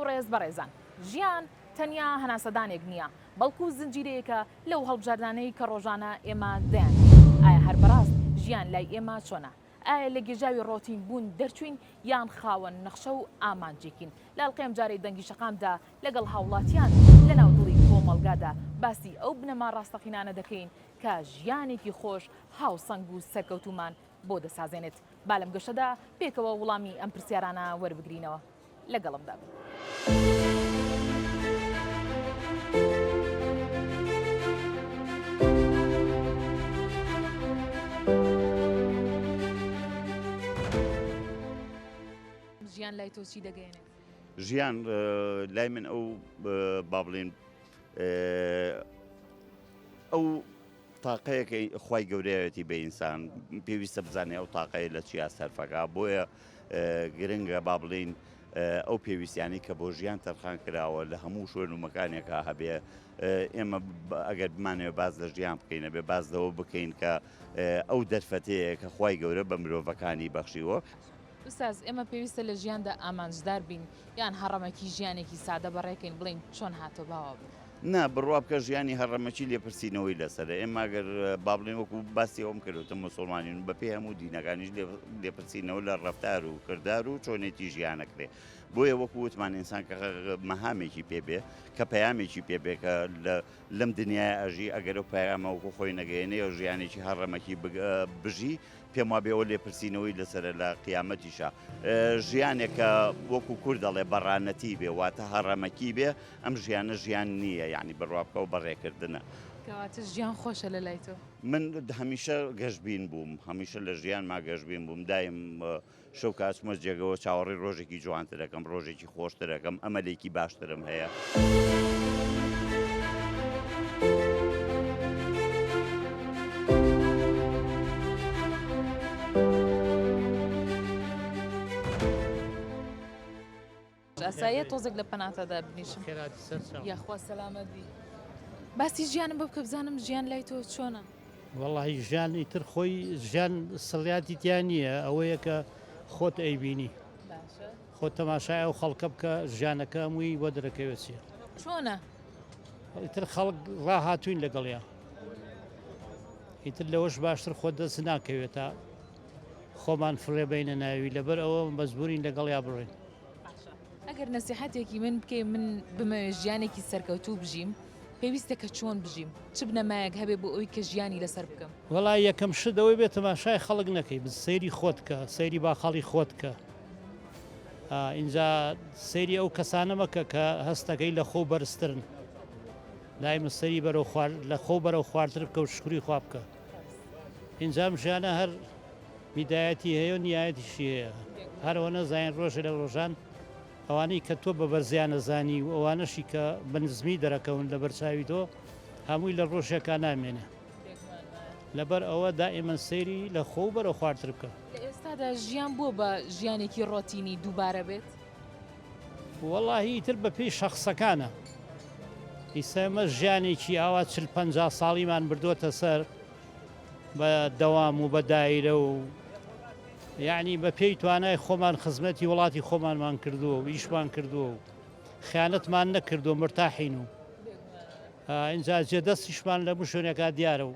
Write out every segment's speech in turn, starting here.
ڕێز بەڕێزان، ژیان تەنیا هەناسەدانێک نییە، بەڵکو زنجیرەیەکە لەو هەڵبژاردانەی کە ڕۆژانە ئێمە دەیانکەین. ئایا هەر بەڕاست ژیان لای ئێمە چۆنە؟ ئایا لە گێژاوی ڕۆتین بوون دەرچووین یان خاوەن نەخشە و ئامانجێکین؟ لە ئەڵقەی ئەمجارەی دەنگی شەقامدا لەگەڵ هاوڵاتیان و لەناو دڵی کۆمەڵگادا باسی ئەو بنەما ڕاستەقینانە دەکەین کە ژیانێکی خۆش، هاوسەنگ و سەرکەوتوومان بۆ دەسازێنێت. با لەم گەشتەدا پێکەوە وڵامی ئەم پرسیارانە وەربگرینەوە. لەگەڵمدا بن. ژیان لای تۆ چی دەگەیەنێت؟ ژیان لای من ئەو با بڵێن ئەو تاقەیە کە خوای گەورەیەتی بە ئینسان پێویستە بزانێ ئەو تاقەیە لە چیا سەرفەکە بۆیە گرنگە با بڵین ئەو پێویستیانی کە بۆ ژیان تەرخان کراوە لە هەموو شوێن و مەکانێکا هەبێ ئێمە ئەگەر بمانەوێ باز لە ژیان بکەینە بێ باز لەوە بکەین کە ئەو دەرفەتەیە کە خوای گەورە بە مرۆڤەکانی بەخشیوە. ئوستاز ئێمە پێویستە لە ژیاندا ئامانجدار بین یان هەڕەمەکی ژیانێکی سادە بەڕێکەین بڵێین چۆن هاتۆ با وا بێت؟ نا بڕوا بکە ژیانی هەڕەمەکی لێپرسینەوەی لەسەرە ئێمە گەر با بڵێین وەکو باسی ئەوم کرد وتم موسڵمانین و بەپێی هەموو دینەکانیش لێپرسینەوە لە ڕەفتار و کردار و چۆنێتی ژیانەکرێ بۆیە وەکو وتمان ئینسان کە مەهامێکی پێ بێ کە پەیامێکی پێ بێ کە لە لەم دنیای ئەژی ئەگەر ئەو پەیامە وەکو خۆی نەگەیەنێ و ژیانێکی هەڕەمەکی بژی پێم وابێ ئەوە لێپرسینەوەی لەسەرە لە قیامەتیشا. ژیانێک کە وەکو کورد دەڵێ بەڕانەتی بێ واتە هەڕەمەکی بێ ئەم ژیانە ژیان نییە یانی بڕوا بکە و بەڕێکردنە. کەواتە ژیان خۆشە لە لای تۆ؟ من هەمیشە گەشبین بووم هەمیشە لە ژیانما گەشبین بووم دایم شەو کە ئەچمە جێگەوە چاوەڕێی ڕۆژێکی جوانتر ئەکەم، ڕۆژێکی خۆشتر ئەکەم، ئەمەلێکی باشترم هەیە. ئاساییە تۆزێک لە پەناتا دابنیشم؟ یاخوا سەلامەت بی. باسی ژیانم بۆ بکە بزانم ژیان لای تۆ چۆنە؟ وەڵاهی ژیان ئیتر خۆی ژیان سڵیاتی تیا نییە ئەوەیە کە خۆت ئەیبینی خۆت تەماشای ئەو خەڵکە بکە ژیانەکە هەمووی بۆ دەرەکەوێت چیە چۆنە ئیتر خەڵک ڕاهاتوین لەگەڵیا ئیتر لەوەش باشتر خۆت دەست ناکەوێت تا خۆمان فڕێ بینە ناوی لەبەر ئەوە مەجبورین لەگەڵیا بڕۆین. ئەگەر نەسیحەتێکی من بکەی من بمەوێ ژیانێکی سەرکەوتوو بژیم پێویستە کە چۆن بژیم چ بنەمایەک هەبێ بۆ ئەوی کە ژیانی لەسەر بکەم؟ وەڵا یەکەم شت ئەوەی بێ تەماشای خەڵک نەکەی بس سەیری خۆت کە سەیری باخەڵی خۆت کە ئینجا سەیری ئەو کەسانە مەکە کە هەستەکەی لە خۆو بەرزترن دایمە سەری بەرەو خوار لە خۆو بەرەو خوارتر بکە و شکری خوا بکە ئینجا ئەم ژیانە هەر بیدایەتی هەیە و نیایەتیشی هەیە هەر ئەوە نەزانین ڕۆژێ لە ڕۆژان ئەوانەی کە تۆ بە بەرزیان ئەزانی و ئەوانەشی کە بە نزمی دەرەکەون لە بەرچاوی تۆ هەمووی لە ڕۆژێکا نامێنێ لەبەر ئەوە دائیمەن سەیری لە خۆ و بەرەو خوارتر بکە. لە ئێستادا ژیان بووە بە ژیانێکی ڕۆتینی دووبارە بێت؟ وەڵاهی ئیتر بە پێی شەخسەکانە ئیستا ئێمە ژیانێکی ئاوا چل 50 ساڵیمان بردووەتە سەر بە دەوام و بە دایرە و یعنی بە پێی توانای خۆمان خزمەتی وڵاتی خۆمانمان کردووە و ئیشمان کردووە و خیانەتمان نەکردووە مرتاحین و ئینجا جێدەستیشمان لە شوێنێکا دیارە و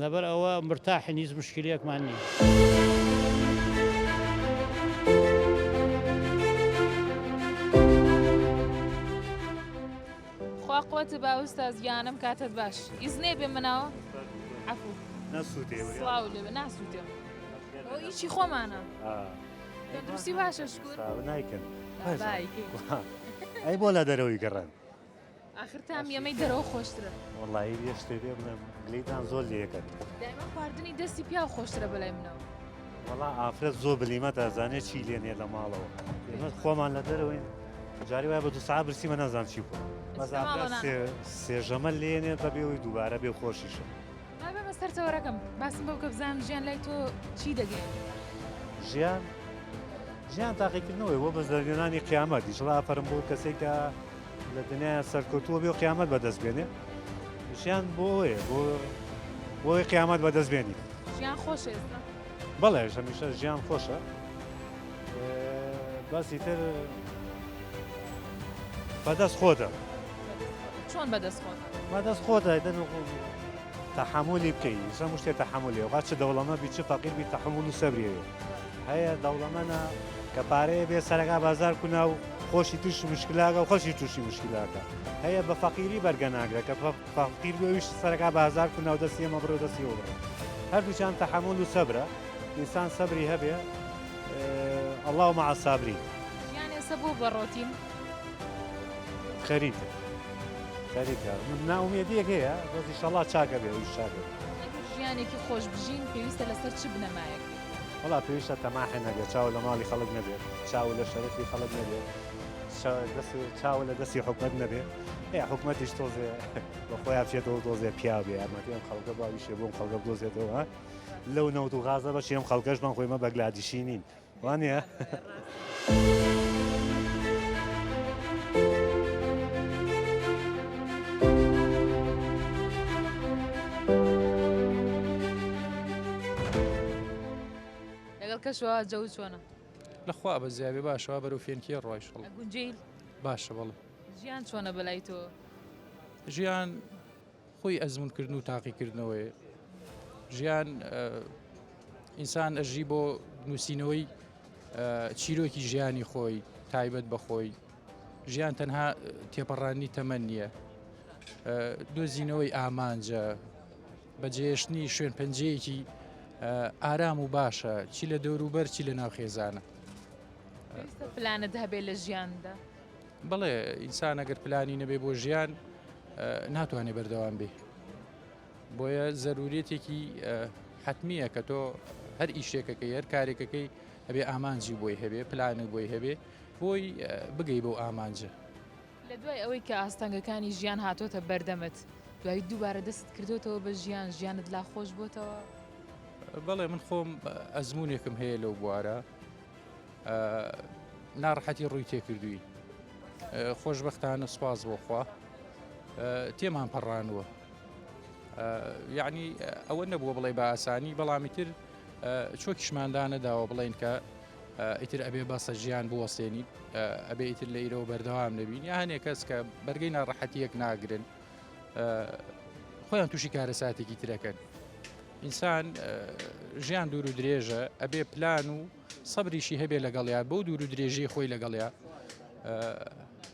لەبەر ئەوە مرتاحین هیچ مشکلەیەکمان نییە. خوا قوتت با ئوستاز گیانم کاتت باش ئیزنێ بێمە ناوە عەفو ناسووتێ سڵاو لێ ناسووتێم ئەو ئیشی خۆمانە تەندروستی باشە شکور نایکەن ئەی بۆ لە دەرەوەی گەڕان ئاخر تامی ئەمەی دەرەوە خۆشترە. وەڵایی یە شتێ پێ بڵێم گلەیتان زۆر لێ ئەکەن. دایمە خواردنی دەستی پیاو خۆشترە بەلای منەوە. وەڵا ئافرەت زۆر بلیمەتە ئەزانێ چی لێ نێ لە ماڵەوە ئێمە خۆمان لە دەرەوەین جاری وایە بە دو ساعت برسیمە نازانم چی بخۆم بەس ئافرەت سێ سێ ژەمە لێنێ بەبێ ئەوەی دووبارە بێ خۆشیشە. با بێمە سەر تەوەرەکەم باسم بۆ بکە بزانم ژیان لای تۆ چی دەگەیەنێ؟ ژیان ژیان تاقیکردنەوەی بۆ بەزەرگەنانی قیامەت ئیشڵا ئافەرم بۆ کەسێک کە لە دنیا سەرکەوتووە بێ و قیامەت بەدەست بێنێ ژیان بۆ ئەوەیە بۆ بۆی قیامەت بەدەست بێنی ژیان خۆشە ئێستا بەڵێ هەمیشە ژیان خۆشە بەس ئیتر. بەدەست خۆتە. چۆن بەدەست خۆتە؟ بەدەست خۆتە تەحەمولی بکەی هەموو شتێ تەحەمولی وڵا چ دەوڵەمە بی چ فەقیر بی تەحەمول و سەبری هەیە هەیە دەوڵەمەنە کە پارەیە بێ سەرەکا بازار کونا و خۆشی تووشی مشکلاکە و خەڵکی تووشی مشکلاکە هەیە بە فەقیری بەرگە ناگرە کە فەقیر بێ ئەویش سەرەکا بازار کونا و دەستی ئەمە بڕێ و دەستی ئەو بڕێ هەردووکیان تەحەمول و سەبرە ئینسان سەبری هەبێ اللە مع الصابرین. ژیان ئێستا بۆ بە ڕۆتین؟ خەریکە خەریکە نائومێدیەک هەیە بەس ئیشەڵا چاکە بێ ئەویش چاکە بێ. ئەگەر ژیانێکی خۆش بژین پێویستە لەسەر چ بنەمایەک بێت؟ وەڵا پێویستە تەماحە نەبێت چاو لە ماڵی خەڵک نەبێت چاو لە شەرەفی خەڵک نەبێت چاو لە دەستی حکومەت نەبێت ئێ حکومەتیش تۆزێ بە خۆیان بچێتەوە تۆزێ پیا بێ یارمەتی ئەم خەڵکە باویشێ بۆم خەڵکە بدۆزێتەوە لەو نەوت و غازە بەشی ئەم خەڵکەشمان خۆی مە بەگلادیشی نین وانە؟ لەگەڵ کەشوە جەو چۆنە؟ لەخوا بە زیابێ باشەوە بەرەو فێنکیە ڕۆیشڵ گونجیل باشە بەڵێ ژیان چۆنە بەلای تۆ؟ ژیان خۆی ئەزمونکردن و تاقیکردنەوەیە ژیان ئینسان ئەژی بۆ نووسینەوەی چیرۆکی ژیانی خۆی تایبەت بە خۆی ژیان تەنها تێپەڕانی تەمەن نییە دۆزینەوەی ئامانجە بەجێشتنی شوێن پەنجەیەکی ئارام و باشە چی لە دەوروبەر چی لە ناو خێزانە پلانت هەبێ لە ژیاندا بەڵێ ئینسان ئەگەر پلانی نەبێ بۆ ژیان ناتوانێ بەردەوام بێ بۆیە زەروریەتێکی حتمیە کە تۆ هەر ئیشێکەکەی هەر کارێکەکەی ئەبێ ئامانجی بۆی هەبێ پلانت بۆی هەبێ بۆی بگەی بەو ئامانجە. لە دوای ئەوەی کە ئاستەنگەکانی ژیان هاتۆتە بەردەمت دوایی دووبارە دەستت کردۆتەوە بە ژیان ژیانت لا خۆش بۆتەوە؟ بەڵێ من خۆم ئەزمونێکم هەیە لەو بوارە ناڕەحەتی ڕووی تێکردووی خۆشببختانە سوپاس بۆ خوا تێمان پەڕانووە یعنی ئەوە نەبووە بڵێ بە ئاسانی بەڵامی تر چۆکیشماندا نەداوە بڵین کە ئیتر ئەبێ بەسە ژیان بوەسێنی ئەبێ ئیتر لە ئیرەوە بەردەوام نەبین یا هەنێک کەس کە بەرگەی ناڕەحەتیەک ناگرن خۆیان تووشی کارەساتێکی ترەکەن ئینسان ژیان دوور و درێژە ئەبێ پلان و سەبریشی هەبێ لەگەڵیا بەو دوور و درێژی خۆی لەگەڵیا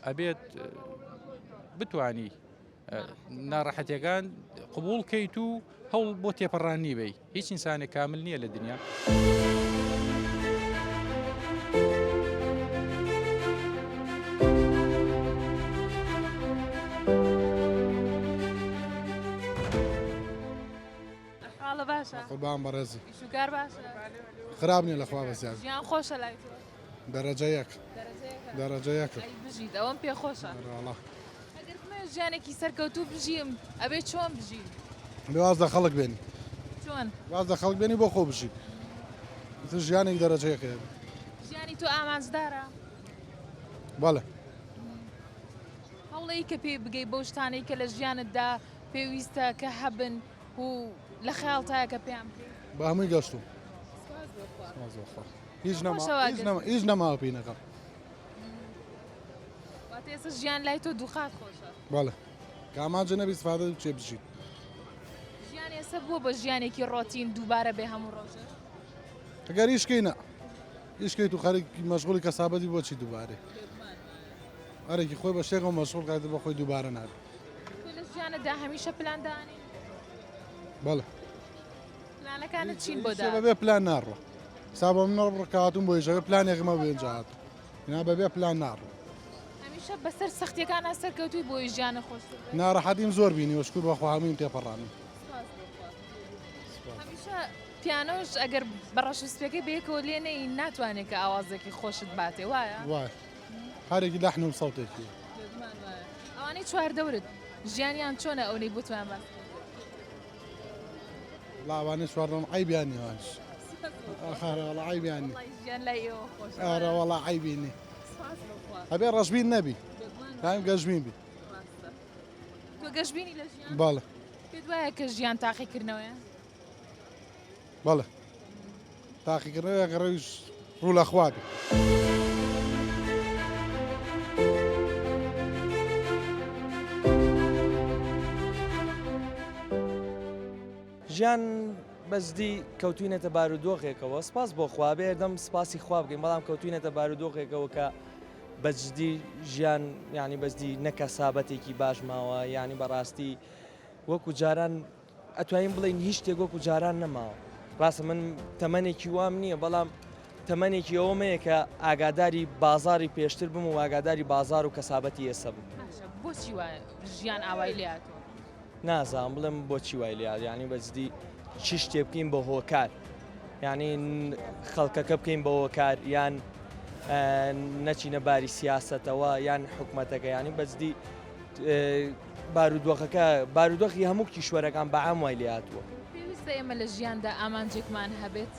ئەبێت بتانی ناڕەحەتەکان قبول کەیت و هەوڵ بۆ تێپەڕانی بی هیچ ئینسانێک کامل نییە لە دنیا. حاڵە باشە قوربان بەڕێزی ئیشوکار باشە خراپ نییە لەخوا بەزیاد ژیان خۆشە لای تۆ دەرەجە یەک دەرەجە یەک ئەی بژیت ئەوەم پێ خۆشە وەڵا ئەگەر بمەوێت ژیانێکی سەرکەوتوو بژیم ئەبێ چۆن بژیم بێ واز لە خەڵک بێنی چۆن واز لە خەڵک بێنی بۆ خۆ بژی ئیتر ژیانێک دەرەجە یەک هەیە ژیانی تۆ ئامانجدارە بەڵێ هەوڵەی کە پێی بگەی بەو شتانەی کە لە ژیانتدا پێویستە کە هەبن و لە خەیاڵتایە کە پێیان بگەی؟ بە هەمووی گەشتوم. سوپاس بۆ خوا. سوپاس بۆ خوا. هیچ نەما خۆشە وا هیچ گەشت. نەما هیچ نەماوە پێی نەگەم. واتە ئێستا ژیان لای تۆ دووقات خۆشە. بەڵێ. کە ئامانجە نەبی ئیسفادە بچێ بژیت. ژیان ئێستا بووە بە ژیانێکی ڕۆتین دووبارە بێ هەموو ڕۆژێ؟ ئەگەر ئیش کەی نا. ئیش کەیت و خەریکی مەشغوڵی کەسابەتی بۆچی دووبارەی؟ بێگومان وایە. هەرێکی خۆی بە شتێکەوە مەشغوڵ کات بە خۆی دووبارە نابێ. تۆ لە ژیانتدا هەمیشە پلان دانێی؟ بەڵێ. پلانەکانت چین بۆ داهاتوو؟ بەبێ پلان ناڕوا. سا بۆ من ڕکە هاتووم بۆ ئیشەکە پلانێکم هەبوو ئینجا هاتووم. نا بەبێ پلان ناڕۆم. هەمیشە بەسەر سەختیەکانا سەرکەوتووی بۆی ژیانت خۆشتر بێت؟ ناڕەحەتیم زۆر بینیوە شکور بەخوا هەموویم تێپەڕاندم. سوپاس بۆ خوا. هەمیشە پیانۆش ئەگەر بە ڕەش و سپیەکەی بەیەکەوە لێ نەی ناتوانێت کە ئاوازێکی خۆشت باتێ وایە؟ وایە. هەرێکی لەحن و سەوتێکی. بێگومان وایە. ئەوانەی چواردەورت ژیانیان چۆنە ئەونەی بۆتیان باس کردی؟ وەڵا ئەوانەی چواردەورم عەیبیان نییە ئەوانیش. ئەرێ وەڵا عەیبیان نییە. وەڵای ژیان لای ئێوە خۆشە. ئەرێ وەڵا عەیبی نییە. سوپاس بۆ خوا. ئەبێ ڕەشبین نەبی. بێگومان وایە. دایم گەشبین بی. ڕاستە. تۆ گەشبینی لە ژیان؟ بەڵێ. پێت وایە کە ژیان تاقیکردنەوەیە؟ بەڵێ. تاقیکردنەوەیە گەڕەویش ڕوو لە خوا بی. ژیان بەجدی کەوتوینەتە بارودۆخێکەوە سپاس بۆ خوا بێ هەردەم سپاسی خوا بکەین بەڵام کەوتوینەتە بارودۆخێکەوە کە بەجدی ژیان یعنی بەجدی نەکە سابەتێکی باش ماوە یعنی بەڕاستی وەکو جاران ئەتوانین بڵێین هیچ شتێک وەکو جاران نەماوە ڕاستە من تەمەنێکی وام نییە بەڵام تەمەنێکی ئەوەم هەیە کە ئاگاداری بازاری پێشتر بم و ئاگاداری بازار و کەسابەتی ئێستا بم. باشە بۆچی وایە ژیان ئاوای لێ هاتووە؟ نازانم بڵێم بۆچی وای لێ هات یانی بە جدی چ شتێ بکەین بە هۆکار یانی خەڵکەکە بکەین بە هۆکار یان نەچینە باری سیاسەتەوە یان حکومەتەکە یانی بە جدی بارودۆخەکە بارودۆخی هەموو کیشوەرەکان بە عام وای لێ هاتووە. پێویستە ئێمە لە ژیاندا ئامانجێکمان هەبێت؟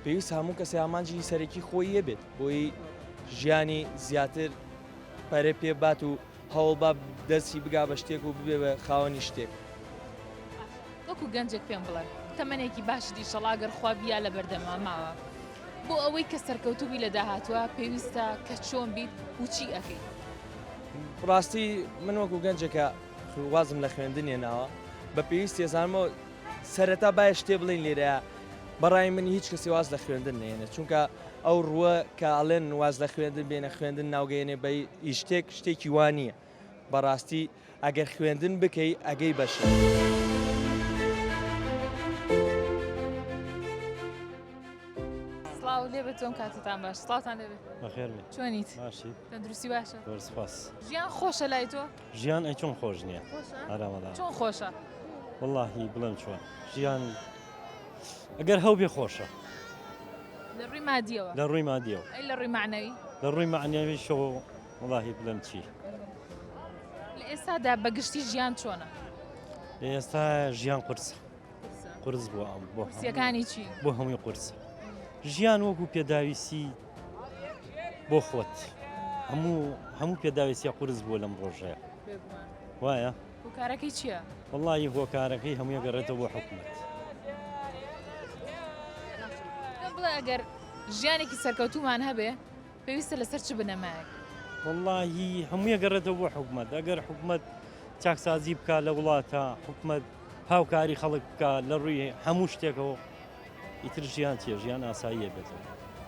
پێویستە هەموو کەسێ ئامانجی سەرەکی خۆی هەبێت بۆی ژیانی زیاتر پەرە پێ بات و هەوڵ با دەستی بگا بە شتێک و ببێ بە خاوەنی شتێک. وەکو گەنجێک پێم بڵێ تەمەنێکی باشت ئیشەڵا گەر خوا بیا لە بەردەما ماوە بۆ ئەوەی کە سەرکەوتوو بی لە داهاتووە پێویستە کە چۆن بیت و چی ئەکەی؟ ڕاستی من وەکو گەنجێکە وازم لە خوێندن هێناوە بە پێویستی ئەزانمەوە سەرەتا باە شتێ بڵین لێرە بەڕای من هیچ کەسی واز لە خوێندن نێنێت چونکە ئەو ڕووە کە ئەڵێن واز لە خوێندن بێنە خوێندن ناوگەێنێ بە شتێک شتێکی وانە بەڕاستی ئەگەر خوێندن بکەی ئەگەی بەشێک. سڵاو لێ بێت چۆن کاتتان باش سڵاوتان لێ بێت بەخێر بێ چۆنیت باشی تەندروستی باشە زۆر سپاس ژیان خۆشە لای تۆ ژیان ئەی چۆن خۆش نییە ئارامەدا چۆن خۆشە وەڵاهی بڵێم چۆن ژیان ئەگەر هەو بێ خۆشە لە ڕووی مادیەوە لە ڕووی مادیەوە ئەی لە ڕووی معنەوی لە ڕووی معنەویشەوە وەڵاهی بڵێم چی لە ئێستادا بە گشتی ژیان چۆنە؟ لە ئێستا ژیان قورسە قورس بووە ئەم بۆ قورسیەکانی چی؟ بۆ هەمووی قورسە ژیان وەکو پێداویستی بۆ خۆت هەموو هەموو پێداویستە قورس بووە لەم ڕۆژەیە وایە هۆکارەکەی چییە؟ وەڵی هۆکارەکەی هەمووی گەڕێتەوە بۆ حکومت بڵێ ئەگەر ژیانێکی سەرکەوتومان هەبێ پێویستە لەسەر چ بنەمایەک؟ وەڵاهی هەمووی گەڕێتەوە بۆ حکومەت ئەگەر حکومەت چاکسازی بکا لە وڵاتە حکومەت هاوکاری خەڵک بکا لە ڕووی هەموو شتێکەوە ئیتر ژیان چیە ژیان ئاساییە بێتەوە.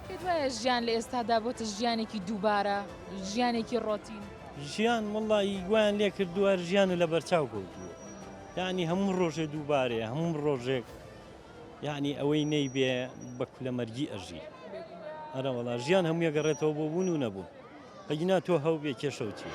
پێت وایە ژیان لە ئێستادا بۆتە ژیانێکی دووبارە ژیانێکی ڕۆتین؟ ژیان وەڵاهی وایان لێ کردووە هەر ژیانت لە بەرچاو کەوتووە یانی هەموو ڕۆژێ دووبارەیە هەموو ڕۆژێک یەعنی ئەوەی نەیبێ بە کولەمەرگی ئەژی. ئەرەوەڵا ژیان هەمووی ئەگەڕێتەوە بۆ بوون و نەبوون. ئەگینا تۆ هەوبێ کێشەو چیە؟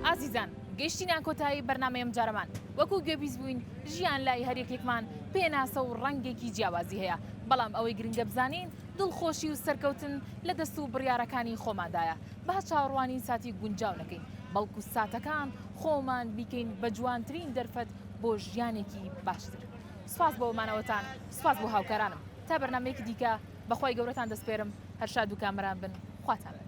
ئازیزان گەیشتینە کۆتایی بەرنامەی ئەمجارەمان وەکو گوێبیست بووین ژیان لای هەر یەکێکمان پێناسە و ڕەنگێکی جیاوازی هەیە بەڵام ئەوەی گرنگە بزانین دڵخۆشی و سەرکەوتن لە دەست و بڕیارەکانی خۆماندایە با چاوەڕوانی ساتی گونجاو نەکەین بەڵکو ساتەکان خۆمان بیکەین بە جوانترین دەرفەت بۆ ژیانێکی باشتر. سوپاس بۆ مانەوەتان، سوپاس بۆ هاوکارانم. تا بەرنامەیەکی دیکە بە خوای گەورەتان دەسپێرم، هەر شاد و کامەران بن، خواتان لەگەڵ.